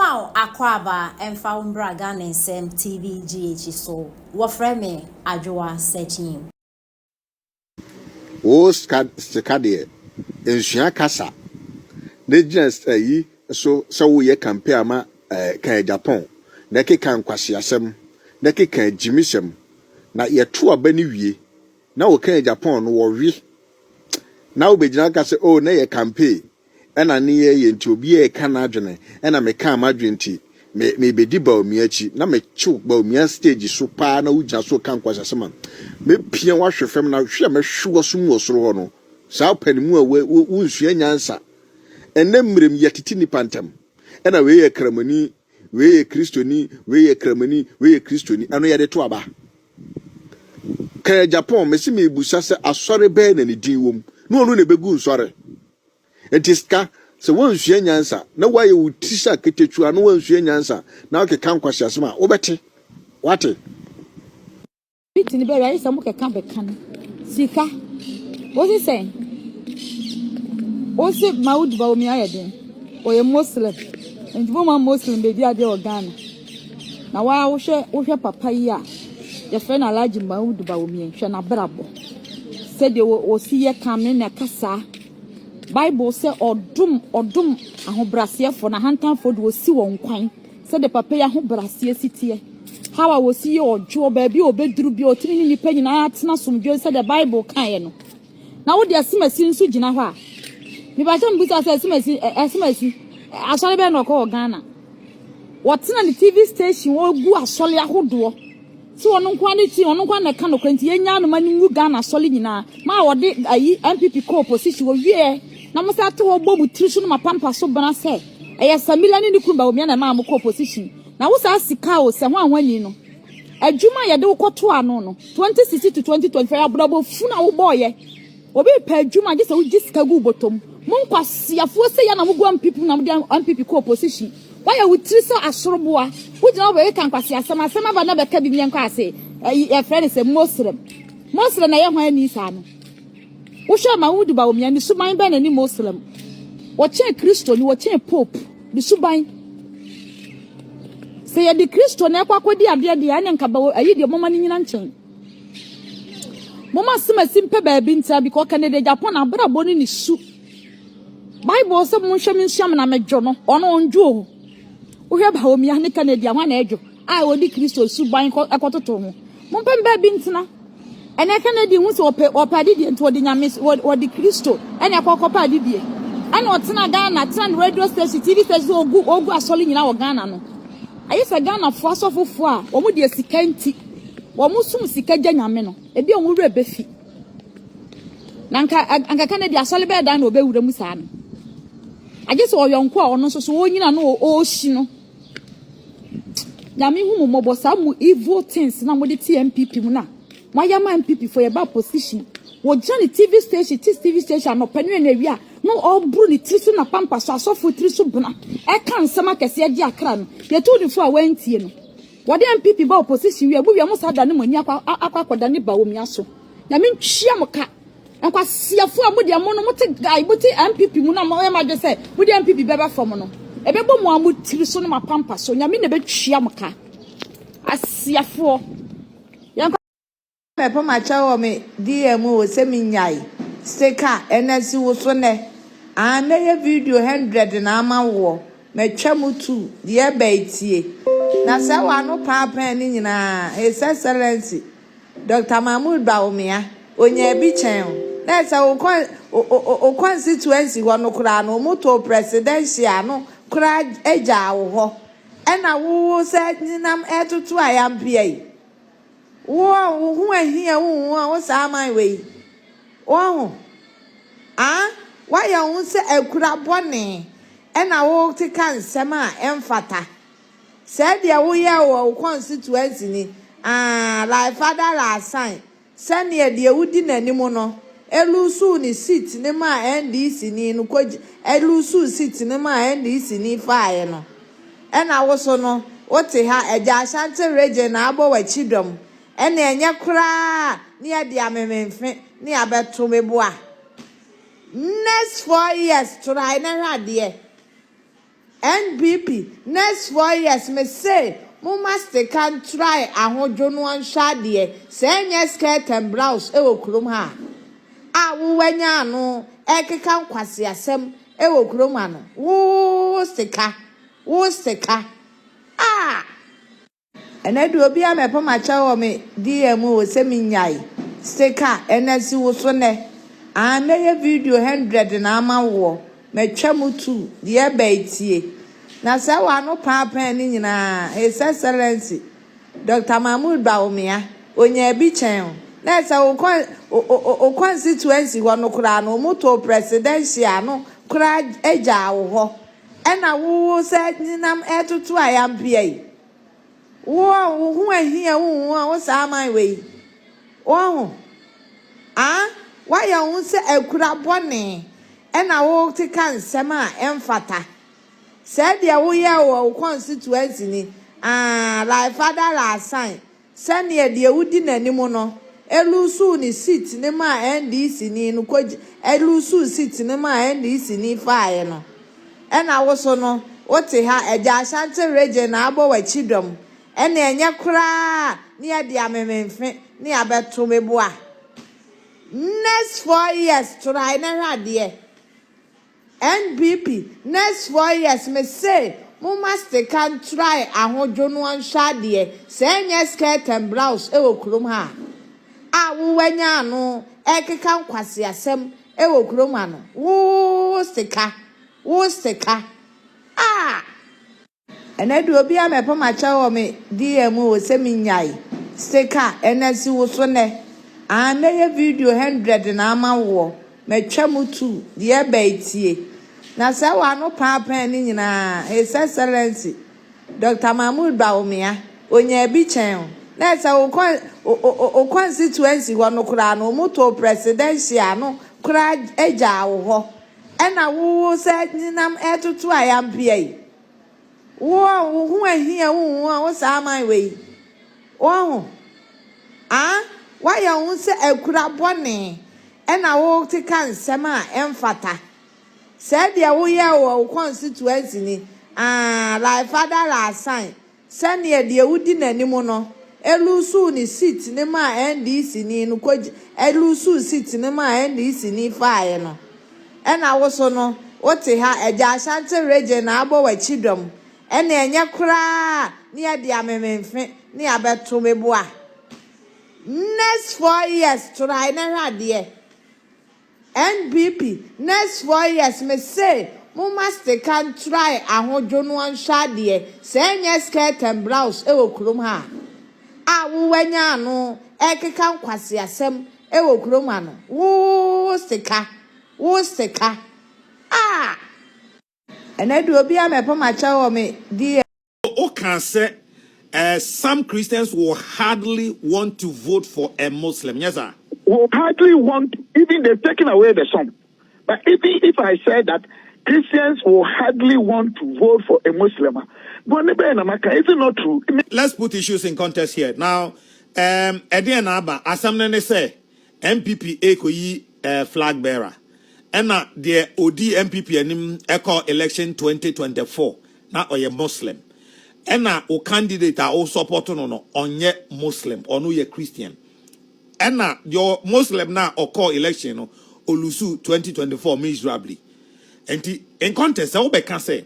Mema wo akwaaba mfa wo mbra Ghana Nsɛm TV GH so. Wɔfrɛ me Adwoa Sekyim. Wo sika sika deɛ nsua kasa na gyina ayi so sɛ woyɛ campaign ama eh, kan Japan na ɛkeka nkwaseasɛm na ɛkeka gyimisɛm na yɛto aba no wie na wɔka Japan no wɔwe na wobɛgyina ka sɛ oh na yɛ campaign ɛna ne yɛyɛ nti obi a ɛka n'adwene ɛna meka m'adwene nti me mebɛdi Bawumia akyi na mekyew Bawumia stage so paa na wogyina so ka nkwaseasɛm a mepia wahwɛ fam na hwɛ a mɛhwe wɔ mu wɔ soro hɔ no saa panimu a wonsua nyansa. Ɛnɛ mmerɛm yɛtete nipa ntam ɛna wei yɛ kramani, wei yɛ Kristoni, wei yɛ kramani, wei yɛ Kristoni. Ɛno yɛde to aba kan Japan. Mesi mebusa sɛ asɔre bɛɛ na ne din wɔ mu na ɔno na ɛbɛgu nsɔre? Nti sika sɛ wɔnsua nyansa na woayɛ wo ti sɛ aketetua na wɔnsua nyansa na wokeka nkwaseasɛm a wobɛte wate. Meeting bɛyɛ ayɛ sɛ mokeka bɛka no sika wosi sɛn wosi Mahamudu Bawumia ayɛ den, ɔyɛ Muslim nti mo ma Muslim bɛdi adeɛ wɔ Ghana. Na waa wohwɛ papa yi a yɛfrɛ no Alhaji Mahamudu Bawumia, hwɛ n'abrabɔ sɛdeɛ wɔsi yɛ kame na kasa. Bible sɛ ɔdom ahobrɛaseɛfoɔ na ahantanfoɔ de wɔsi wɔn kwan. Sɛdeɛ papa yi ahobrɛaseɛ si teɛ, how a wɔsi yɛ ɔdwoɔ, baabi a ɔbɛduru bi a ɔtumi ne nnipa nyinaa tena asomdwoe sɛdeɛ Bible kaeɛ no. Na wode asemasi nso gyina hɔ a, mebakyɛ mbusa sɛ asemasi asɔre bɛn na ɔkɔ wɔ Ghana? Wɔtena ne TV station ɔgu asɔre ahodoɔ sɛ ɔno nko ara ne ti, ɔno nko ara na ɛka nokorɛ nti yɛnya no ma no ngu Ghana asɔre nyinaa ma a wɔde ayi NPP kɔ opposition. Wɔwieɛ na mo sɛ ate hɔ bɔ mo tiri so no ma pampa so bena sɛ ɛyɛ Samila ne ne kunu Bawumia na ɛmaa mo kɔ opposition. Na wo saa sika o sɛ ho ahwani no adwuma a yɛde wo kɔto ano no 2016 to 2025, abrabɔ funu a wobɔɔyɛ. Obi pɛ adwuma gye sɛ wogye sika gu bɔtɔm. Mo nkwasiafoɔ sɛ yɛ na mogu NPP na mode NPP kɔ opposition. Woayɛ wo tiri sɛ asoroboa, wogyina hɔ bɛkeka nkwasiasɛm. Asɛm aba na bɛka bi miɛnkɔ ase. Yɛfrɛ no sɛ Muslim, Muslim na ɛyɛ hwan ani saa no? Wohwɛ Mahamudu Bawumia ne suban bɛn na ne Muslim? Wɔkyɛn Kristo ni, wɔkyɛn Pope ne suban. Sɛ yɛde Kristo na ɛkɔ akɔdi adeɛ deɛ, ɛne nka bɛwɔ ayi deɛ. Moma no nyina nkyɛn, moma asɛm mpɛ baabi ntia bi kɔ Kennedy Japan abrabɔ ne ne su. Bible sɛ monhwɛ me nsua me na medwo no, ɔno ɔndwo o. Wohwɛ Bawumia ne Kennedy a, hwan na ɛdwo a wɔde Kristo suban ɛkɔtoto ho? Mompɛ baabi ntena. Ɛnɛ Kennedy hu sɛ ɔpɛ adidie nti wɔde Nyame, wɔde Kristo ɛna ɛkɔ kɔpɛ adidie. Ɛna ɔtena Ghana, tena ne radio station, TV station, ogu asɔre nyinaa wɔ Ghana no. Ayɛ sɛ Ghanafoɔ asɔfofoɔ a wɔn deɛ sika nti wɔn sum sika gya Nyame no, ebi a wɔn werɛ bɛfi na nka anka Kennedy asɔre bɛyɛ dan na ɔbɛwura mu saa no, agye sɛ ɔyɔnko a ɔno nso so ɔnyina no ɔrehyi no. Nyame hu mo mmɔbɔ. Saa mo evil things na mode te NPP mu na moayɛ ma NPP fo yɛba opposition. Wɔgyina ne TV station, ti TV station anɔpa ne ɛna awia na ɔboro ne tiri so na pampa so asɔfo tiri so bena ɛka nsɛm akɛseɛ gye akra no. Yɛtu ne fo a wɔantie no. Wɔde NPP ba opposition wie mu wie mo saa da ne mo ani akɔ akɔda ne Bawumia so. Nyame ntua mo ka. Nkwasiafo a mo deɛ mo no mote guy mote NPP mu na mo yɛ mo adwe sɛ mo de NPP bɛba fam no, ɛbɛbɔ mo a mo tiri so no ma pampa so. Nyame na ɛbɛtua mo ka, asiafoɔ. Yɛn Mɛpɛ makyɛ wɔ me DM o sɛ menyae sika ɛnɛ si wo so nɛ ah mɛyɛ video 100 na ama woɔ matwa mu tu deɛ ɛbɛ tie na sɛ wano paapaa ne nyinaa. His Excellency Dr. Mahmoud Bawumia onya bi kyɛn o na ɛsɛ wo constituency hɔ no koraa no ɔmo to presidential no koraa agyaa wo hɔ ɛna wowo sɛ nenam ɛtoto ayampea yi. Wo a wo ho ahia wo ho a wo saa aman wei wo ho ah woayɛ wo ho sɛ akura bɔne ɛna wo keka nsɛm a ɛmfata sɛ deɛ woyɛ wɔ wo constituency ni ah like father like son. Sɛneɛ deɛ wodi n'anim no elose ne seat ne ma NDC ni no kɔ elose seat ne ma NDC ni faeɛ no ɛna wo so no wote ha agya Ashanti Region na abɔ w'akyi dɔm ɛna ɛnyɛ koraa ne yɛde amememfe ne yɛabɛto me boa. Next 4 years try na hwɛ adeɛ. NPP next 4 years mese momma sika ntrae ahodwo no ɔnhwɛ adeɛ sɛ ɛnyɛ skirt and blouse wɔ kurom ha a wowanya ano ɛkeka nkwaseasɛm wɔ kurom ha no wo sika wo sika a ɛnɛ deɛ obi amɛpam akyɛw wɔ me DM o sɛ menyae sika ɛnɛ si wo so nɛ ah mɛyɛ video 100 na ama woɔ matwa mu tu deɛ ɛbɛ etie na sɛ w'ano paapaa ne nyinaa His Excellency Dr. Mahmood Bawumia onya bi kyɛn o na ɛsɛ wo constituency hɔ no koraa no ɔmo to presidential no koraa agya wo hɔ ɛna wo sɛ nenam ɛtoto ayampea yi wo a wo ho ahia wo ho a wo saa aman wei wo ho ah wayɛ wo ho sɛ akura bɔne ɛna wo keka nsɛm a ɛmfata sɛ deɛ woyɛ wɔ wo constituency ni ah like father like son sɛnea deɛ wodi n'anim no elose ne seat ne ma NDC ni no kɔ elose seat ne ma NDC ni faeɛ no ɛna wo so no wote ha ɛgya Ashanti Region na abɔ w'akyi dɔm ɛna ɛnyɛ koraa ne yɛde amememfe ne yɛabɛto me boa next 4 years try na hwɛ adeɛ. NPP next 4 years mese momma sika ntrae ahodwo no ɔnhwɛ adeɛ sɛ ɛnyɛ skirt and blouse wɔ kurom ha a wowanya ano ɛkeka nkwaseasɛm wɔ kurom ha no wo sika wo sika a ɛnɛ deɛ obi amɛpam akyɛw wɔ me DM o sɛ menyae sika ɛnɛ si wo so nɛ ah mɛyɛ video 100 na ama woɔ matwa mu tu deɛ ɛbɛ etie na sɛ w'ano paapaa ne nyinaa His Excellency Dr. Mahmood Bawumia onya bi kyɛn o na ɛsɛ wo constituency hɔ no koraa no ɔmo to presidential no koraa agya wo hɔ ɛna wo sɛ nenam ɛtoto ayampea yi wo a wo ho ahia wo ho a wo saa aman wei wo ho ah wayɛ wo ho sɛ akura bɔne ɛna wo keka nsɛm a ɛmfata sɛ deɛ woyɛ wɔ wo constituency ni ah like father like son sɛnea deɛ wodi n'anim no elose ne seat ne ma NDC ni no kɔ elose seat ne ma NDC ni faeɛ no ɛna wo so no wote ha ɛgya Ashanti Region na abɔ w'akyi dɔm ɛna ɛnyɛ koraa ne yɛde amememfe ne yɛabɛto me boa next 4 years try na hwɛ adeɛ. NPP next 4 years mese momma sika ntrae ahodwo no ɔnhwɛ adeɛ sɛ ɛnyɛ skirt and blouse wɔ kurom ha a wowanya ano ɛkeka nkwaseasɛm wɔ kurom ha no wo sika wo sika a ɛnɛ deɛ obi amɛpam akyɛw wɔ me DM. Woka sɛ some Christians will hardly want to vote for a Muslim. Yes, sir. Will hardly want, even they've taken away the song. But even if I said that Christians will hardly want to vote for a Muslim, is it not true? Let's put issues in context here. Now, ɛdeɛ na aba asɛm no ne sɛ NPP ekoyi flag bearer ɛna deɛ odi NPP anim ɛkɔ election 2024 na ɔyɛ Muslim ɛna o candidate a o support no ɔnyɛ Muslim, ɔno yɛ Christian. Ɛna deɛ Muslim na ɔkɔ election no olose 2024 miserably. Nti in context sɛ wobɛka sɛ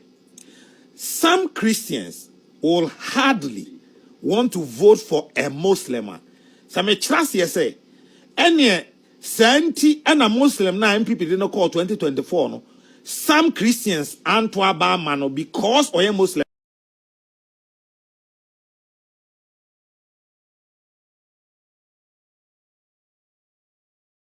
some Christians will hardly want to vote for a Muslim a sɛ mekyerɛ aseɛ sɛ ɛneɛ saa nti ɛna Muslim na NPP de no kɔɔ 2024 no some Christians anto aba ama no because ɔyɛ Muslim.